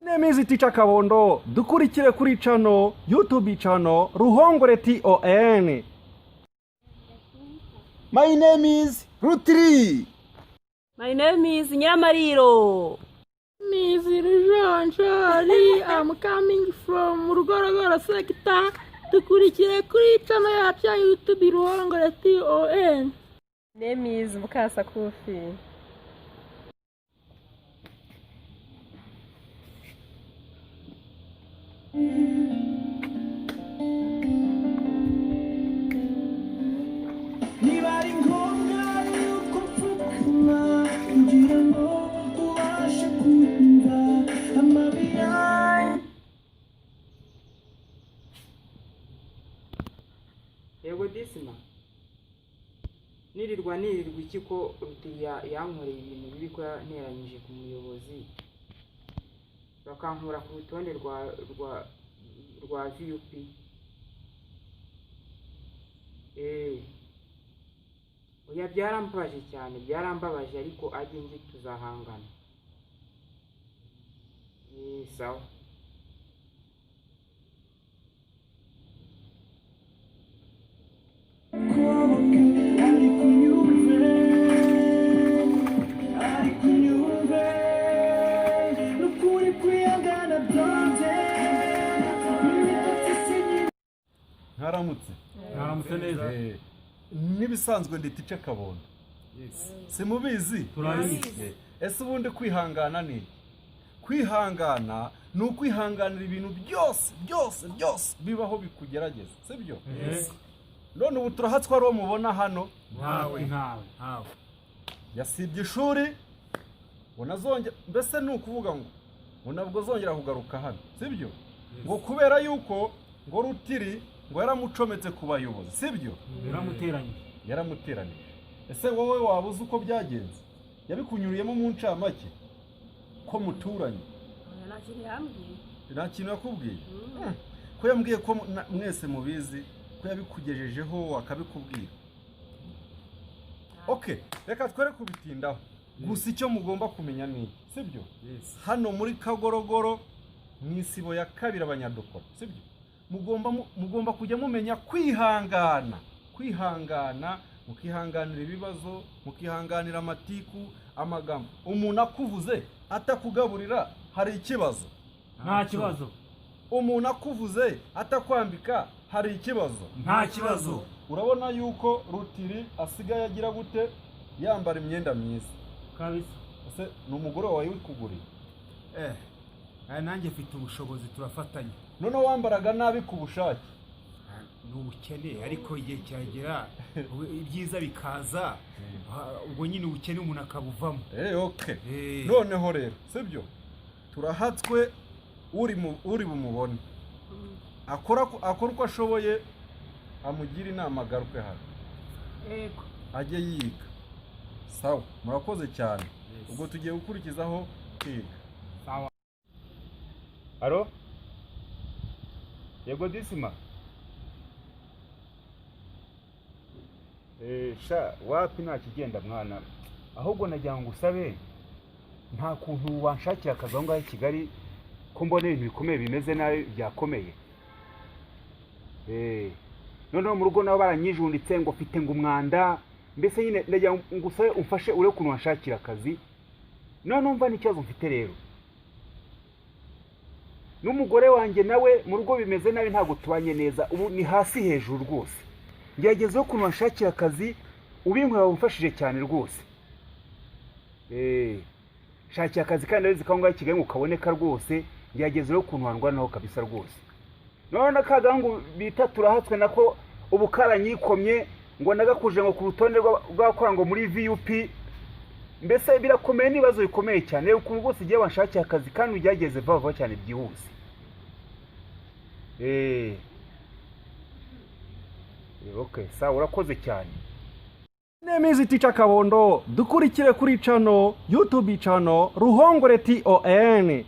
Name is Teacher Kabondo. Dukurikire kuri channel, YouTube channel Ruhongore TON. My name is Rutiri. My name is Nyiramariro. Miss Rujonjori, I'm coming from Rugorogoro sector. Dukurikire kuri channel yacu ya YouTube Ruhongore TON. Name is Mukasakufi. Niba ari ngombwa yuko mfukama kugira ngo ubashe kumva amabi yanjye. Yego disima, nirirwa nirirwa iki ko Rutiriya yankoreye ibintu bibi, ko yanteranyije ku muyobozi bakankura ku rutonde rwa VUP? Oya, byarambabaje cyane, byarambabaje, ariko ajye nzi tuzahangana. Sawa. Ariko unyumve, ariko unyumve, n'ukuri kwihangana byanze n'ibitotsi sinyine. Mwaramutse. Mwaramutse neza. N'ibisanzwe ndi Teacher Kabondo. Simubizi? Turabizi. Ese ubundi kwihangana ni iki? Kwihangana ni ukwihanganira ibintu byose byose byose bibaho bikugerageza, sibyo? None ubu turahatswa ari uwo mubona hano? Ntawe, ntawe, ntawe. Yasibye ishuri ngo nazongera, mbese ni ukuvuga ngo ntabwo azongera kugaruka hano, sibyo? Ngo kubera yuko ngo Rutiri ngo yaramucometse ku bayobozi, sibyo? Yaramuteranyije. Yaramuteranije. Ese wowe waba uzi uko byagenze? Yabikunyuriyemo mu ncamake ko muturanye? Nta kintu yambwiye. Nta kintu yakubwiye? Ko yambwiye ko mwese mubizi, ko yabikugejejeho akabikubwira. Okay, reka twere kubitindaho. Gusa icyo mugomba kumenya ni iki, sibyo? Hano muri Kagorogoro mu isibo ya kabiri abanyadukora, sibyo? Mugomba kujya mumenya kwihangana, kwihangana, mukihanganira ibibazo, mukihanganira amatiku, amagambo. Umuntu akuvuze atakugaburira, hari ikibazo? Nta kibazo. Umuntu akuvuze atakwambika, hari ikibazo? Nta kibazo. Urabona yuko Rutiri asigaye agira gute? Yambara imyenda myiza. Kabisa. Ese ni umugore wawe wikuguriye? Aya nanjye mfite ubushobozi, turafatanya. Noneho wambaraga nabi ku bushake. Ni ubukene, ariko igihe kiragera ibyiza bikaza, ubwo nyine ubukene umuntu akabuvamo. Okay. Noneho rero, sibyo, turahatswe uri bumubone akora uko ashoboye amugira inama agaruke hano. Yego. Ajye yiga. Sawa, murakoze cyane. Ubwo tugiye gukurikizaho kwiga. Alo, yego disima. Sha wapi, nta kigenda mwana, ahubwo nagira ngo usabe nta kuntu wanshakira akazi aho ngaho i Kigali, ko mbona ibintu bikomeye bimeze nabi, byakomeye. Noneho mu rugo nabo baranyijunditse ngo mfite ngo umwanda, mbese nyine ndagira ngo usabe umfashe urebe ukuntu wanshakira akazi. None numva n'ikibazo mfite rero n'umugore wanjye nawe mu rugo bimeze nabi, ntabwo tubanye neza, ubu ni hasi hejuru rwose. Ngeragezeho ukuntu wanshakira akazi, ubinkorera wumfashije cyane rwose. Shakira akazi kandi ndabizi ko aho ngaho i Kigali ngo kaboneka rwose. Ngeragezeho ukuntu wandwanaho kabisa rwose. None akagahungu bita turahatswe nako ubu karanyikomye ngo nagakuje ngo ku rutonde rw'abakora ngo muri VUP, mbese birakomeye, n'ibibazo bikomeye cyane. Reba ukuntu rwose igihe wanshakiye akazi kandi ugerageze vuba vuba cyane byihuse. Okay, sawa, urakoze cyane. Name is Teacher Kabondo. Dukurikire kuri channel, YouTube channel Ruhongore TON.